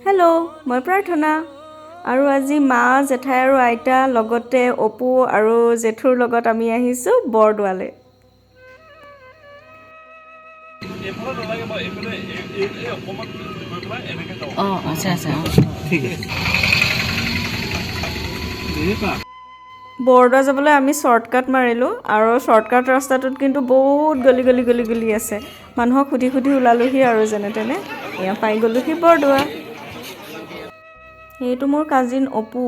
Hello', মই প্ৰাৰ্থনা আৰু আজি মা, জেঠাই আৰু আইতা লগতে অপু আৰু জেঠুৰ লগত আমি আহিছোঁ বৰদোৱালৈ। অঁ, আছে আছে, অঁ, ঠিক আছে। বৰদোৱা যাবলৈ আমি শ্বৰ্টকাট মাৰিলোঁ আৰু শ্বৰ্টকাট ৰাস্তাটোত কিন্তু বহুত গলি গলি গলি গলি আছে। মানুহক সুধি সুধি ওলালোহি আৰু যেনে তেনে এয়া পাই গ'লোহি বৰদোৱা। এইটো মোৰ কাজিন অপু।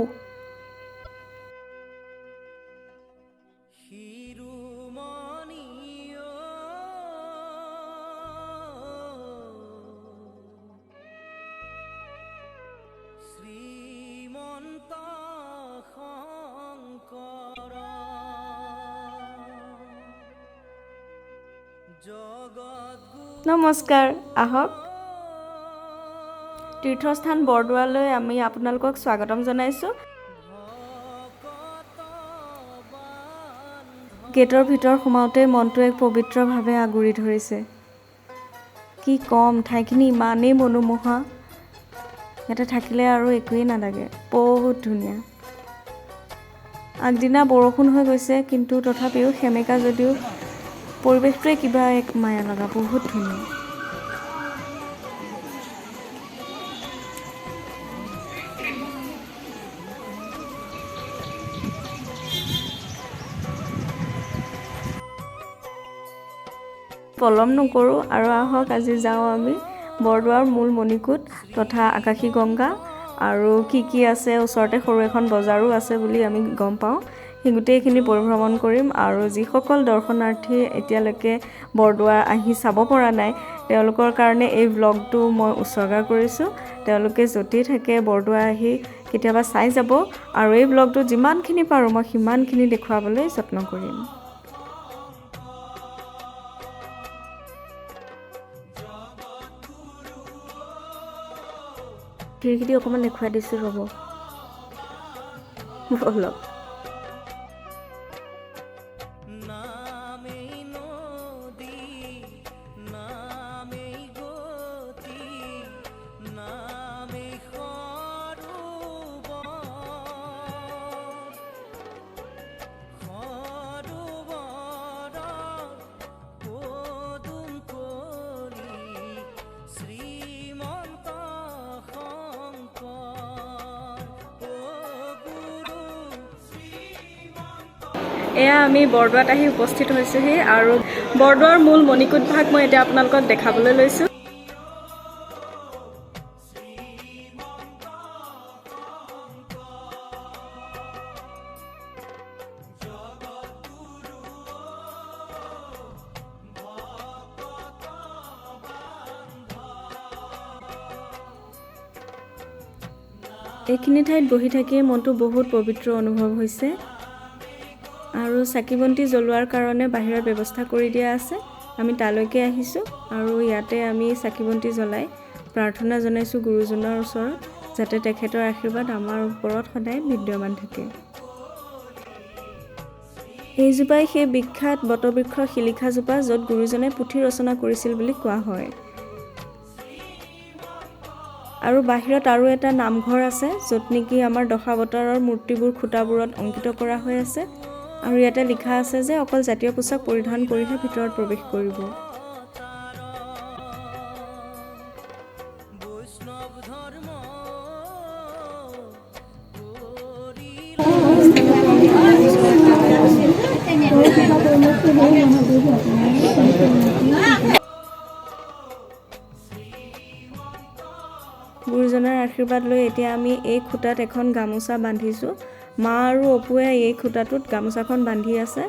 নমস্কাৰ, আহক তীৰ্থস্থান বৰদোৱালৈ আমি আপোনালোকক স্বাগতম জনাইছোঁ। গেটৰ ভিতৰ সোমাওঁতে মনটো এক পবিত্ৰভাৱে আগুৰি ধৰিছে। কি ক'ম, ঠাইখিনি ইমানেই মনোমোহা, ইয়াতে থাকিলে আৰু একোৱেই নালাগে, বহুত ধুনীয়া। আগদিনা বৰষুণ হৈ গৈছে, কিন্তু তথাপিও সেমেকা যদিও পৰিৱেশটোৱে কিবা এক মায়া লগা, বহুত ধুনীয়া। পলম নকৰোঁ আৰু আহক আজি যাওঁ আমি বৰদোৱাৰ মূল মণিকূট তথা আকাশী গংগা আৰু কি কি আছে, ওচৰতে সৰু এখন বজাৰো আছে বুলি আমি গম পাওঁ। সেই গোটেইখিনি পৰিভ্ৰমণ কৰিম আৰু যিসকল দৰ্শনাৰ্থী এতিয়ালৈকে বৰদোৱা আহি চাব পৰা নাই তেওঁলোকৰ কাৰণে এই ভ্লগটো মই উছৰ্গা কৰিছোঁ। তেওঁলোকে য'তেই থাকে বৰদোৱা আহি কেতিয়াবা চাই যাব আৰু এই ভ্লগটো যিমানখিনি পাৰোঁ মই সিমানখিনি দেখুৱাবলৈ যত্ন কৰিম। খিৰিকী দি অকণমান দেখুৱাই দিছোঁ, ৰ'ব ব'লক। এয়া আমি বৰদোৱাত আহি উপস্থিত হৈছোঁহি আৰু বৰদোৱাৰ মূল মণিকূট ভাগ মই এতিয়া আপোনালোকক দেখাবলৈ লৈছোঁ। এইখিনি ঠাইত বহি থাকিয়ে মনটো বহুত পবিত্ৰ অনুভৱ হৈছে আৰু চাকি বন্তি জ্বলোৱাৰ কাৰণে বাহিৰত ব্যৱস্থা কৰি দিয়া আছে। আমি তালৈকে আহিছোঁ আৰু ইয়াতে আমি চাকি বন্তি জ্বলাই প্ৰাৰ্থনা জনাইছোঁ গুৰুজনাৰ ওচৰত, যাতে তেখেতৰ আশীৰ্বাদ আমাৰ ওপৰত সদায় বিদ্যমান থাকে। এইজোপাই সেই বিখ্যাত বটবৃক্ষ শিলিখাজোপা, য'ত গুৰুজনে পুথি ৰচনা কৰিছিল বুলি কোৱা হয়। আৰু বাহিৰত আৰু এটা নামঘৰ আছে, য'ত নেকি আমাৰ দশাৱতাৰৰ মূৰ্তিবোৰ খুঁটাবোৰত অংকিত কৰা হৈ আছে আৰু ইয়াতে লিখা আছে যে অকল জাতীয় পোছাক পৰিধান কৰিহে ভিতৰত প্ৰৱেশ কৰিব। গুৰুজনাৰ আশীৰ্বাদ লৈ এতিয়া আমি এই খুঁটাত এখন গামোচা বান্ধিছোঁ। মা আৰু অপুৱে এই খুঁটাটোত গামোচাখন বান্ধি আছে।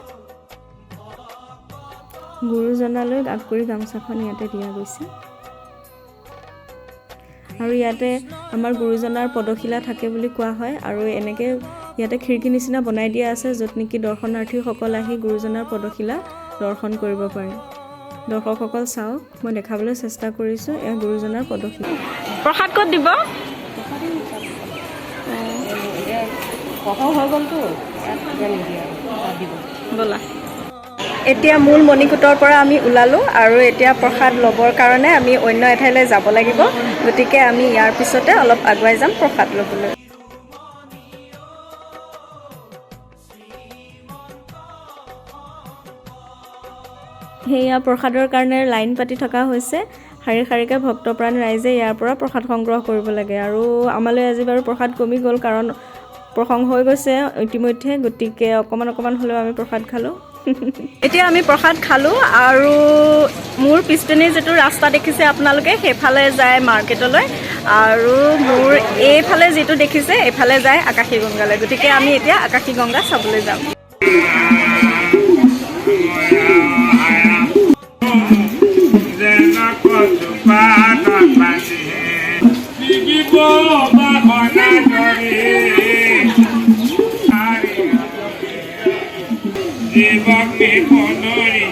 গুৰুজনালৈ আগ কৰি গামোচাখন ইয়াতে দিয়া গৈছে আৰু ইয়াতে আমাৰ গুৰুজনাৰ পদশিলা থাকে বুলি কোৱা হয় আৰু এনেকৈ ইয়াতে খিৰিকী নিচিনা বনাই দিয়া আছে, য'ত নেকি দৰ্শনাৰ্থীসকল আহি গুৰুজনাৰ পদশিলা দৰ্শন কৰিব পাৰে। দৰ্শকসকল চাওক, মই দেখাবলৈ চেষ্টা কৰিছোঁ এয়া গুৰুজনাৰ পদশিলা। প্ৰসাদ ক'ত দিব? ব'লা। এতিয়া মূল মণিকূটৰ পৰা আমি ওলালোঁ আৰু এতিয়া প্ৰসাদ ল'বৰ কাৰণে আমি অন্য এঠাইলৈ যাব লাগিব। গতিকে আমি ইয়াৰ পিছতে অলপ আগুৱাই যাম প্ৰসাদ ল'বলৈ। সেয়া প্ৰসাদৰ কাৰণে লাইন পাতি থকা হৈছে। শাৰী শাৰীকৈ ভক্তপ্ৰাণ ৰাইজে ইয়াৰ পৰা প্ৰসাদ সংগ্ৰহ কৰিব লাগে। আৰু আমালৈ আজি বাৰু প্ৰসাদ কমি গ'ল, কাৰণ প্ৰসংগ হৈ গৈছে ইতিমধ্যে। গতিকে অকণমান অকণমান হ'লেও আমি প্ৰসাদ খালোঁ। এতিয়া আমি প্ৰসাদ খালোঁ আৰু মোৰ পিছপিনে যিটো ৰাস্তা দেখিছে আপোনালোকে, সেইফালে যায় মাৰ্কেটলৈ আৰু মোৰ এইফালে যিটো দেখিছে, এইফালে যায় আকাশী গংগালৈ। গতিকে আমি এতিয়া আকাশী গংগা চাবলৈ যাম। যেন কচুপাত পানী ছিগিব বাসনা ধৰি জীৱক নিপনৰি।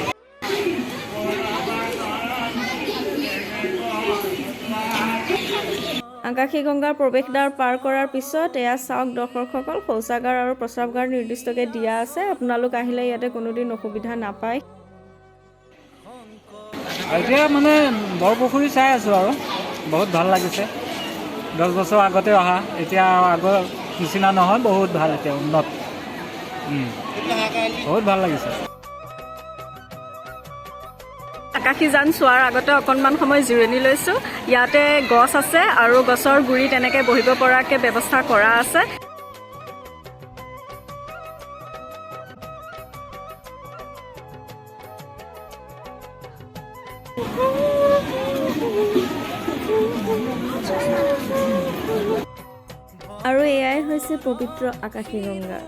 আকাশী গংগাৰ প্ৰৱেশদ্বাৰ পাৰ কৰাৰ পিছত এয়া চাওক দৰ্শকসকল, শৌচাগাৰ আৰু প্ৰস্ৰাৱগাৰ নিৰ্দিষ্টকৈ দিয়া আছে। আপোনালোক আহিলে ইয়াতে কোনোদিন অসুবিধা নাপায়। এতিয়া মানে বৰপুখুৰী চাই আছোঁ আৰু বহুত ভাল লাগিছে। 10 বছৰ আগতে অহা, এতিয়া আগৰ নিচিনা নহয়, বহুত ভাল এতিয়া উন্নত। বহুত ভাল লাগিছে। আকাশী যান চোৱাৰ আগতে অকণমান সময় জিৰণি লৈছোঁ। ইয়াতে গছ আছে আৰু গছৰ গুৰিত এনেকৈ বহিব পৰাকৈ ব্যৱস্থা কৰা আছে। আৰু এয়াই হৈছে পবিত্ৰ আকাশী গংগা।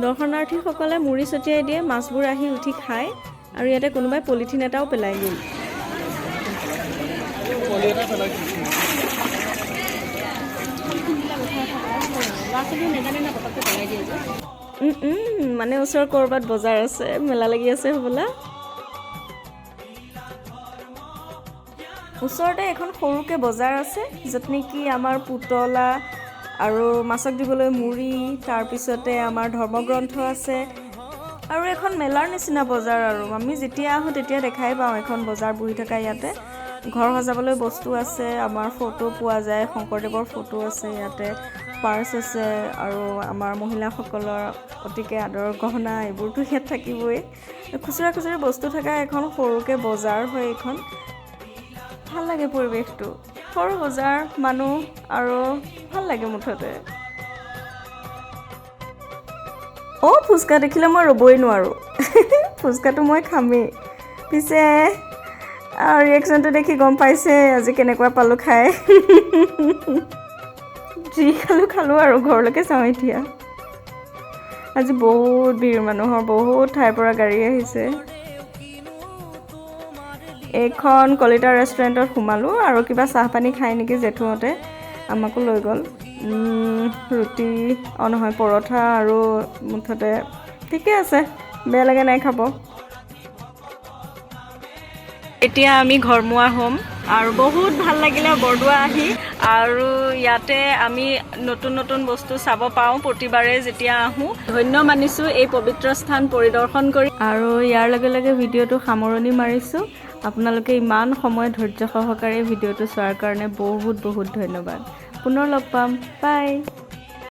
দৰ্শনাৰ্থীসকলে মুড়ি ছটিয়াই দিয়ে, মাছবোৰ আহি উঠি খায় আৰু ইয়াতে কোনোবাই পলিথিন এটাও পেলাই গ'ল। মানে ওচৰৰ ক'ৰবাত বজাৰ আছে, মেলা লাগি আছে হ'বলা। ওচৰতে এখন সৰুকৈ বজাৰ আছে, য'ত নেকি আমাৰ পুতলা আৰু মাছক দিবলৈ মুড়ি, তাৰপিছতে আমাৰ ধৰ্মগ্ৰন্থ আছে আৰু এখন মেলাৰ নিচিনা বজাৰ। আৰু আমি যেতিয়া আহোঁ তেতিয়া দেখাই পাওঁ এখন বজাৰ বহি থকা। ইয়াতে ঘৰ সজাবলৈ বস্তু আছে, আমাৰ ফটো পোৱা যায়, শংকৰদেৱৰ ফটো আছে ইয়াতে, পাৰ্চ আছে আৰু আমাৰ মহিলাসকলৰ অতিকে আদৰৰ গহনা এইবোৰতো ইয়াত থাকিবই। খুচুৰা খুচুৰি বস্তু থকা এখন সৰুকৈ বজাৰ হয় এইখন। ভাল লাগে পৰিৱেশটো, সৰু বজাৰ, মানুহ আৰু ভাল লাগে মুঠতে। অ', ফুচকা দেখিলে মই ৰ'বই নোৱাৰোঁ। ফুচকাটো মই খামেই। পিছে ৰিয়েকশ্যনটো দেখি গম পাইছে আজি কেনেকুৱা পালোঁ খাই। যি খালোঁ খালোঁ আৰু ঘৰলৈকে যাওঁ এতিয়া। আজি বহুত ভিৰ মানুহৰ, বহুত ঠাইৰ পৰা গাড়ী আহিছে। এইখন কলিতা ৰেষ্টুৰেণ্টত সোমালোঁ আৰু কিবা চাহ পানী খাই নেকি জেঠুহঁতে আমাকো লৈ গ'ল। ৰুটি, অঁ নহয়, পৰঠা আৰু মুঠতে ঠিকে আছে, বেয়া লগা নাই খাব। এতিয়া আমি ঘৰমুৱা হ'ম আৰু বহুত ভাল লাগিলে বৰদোৱা আহি। আৰু ইয়াতে আমি নতুন নতুন বস্তু চাব পাওঁ প্ৰতিবাৰে যেতিয়া আহোঁ। ধন্য মানিছোঁ এই পবিত্ৰ স্থান পৰিদৰ্শন কৰি। আৰু ইয়াৰ লগে লগে ভিডিঅ'টো সামৰণি মাৰিছোঁ। আপোনালোকে ইমান সময় ধৈৰ্য সহকাৰে ভিডিঅ'টো চোৱাৰ কাৰণে বহুত বহুত ধন্যবাদ। পুনৰ লগ পাম, বাই।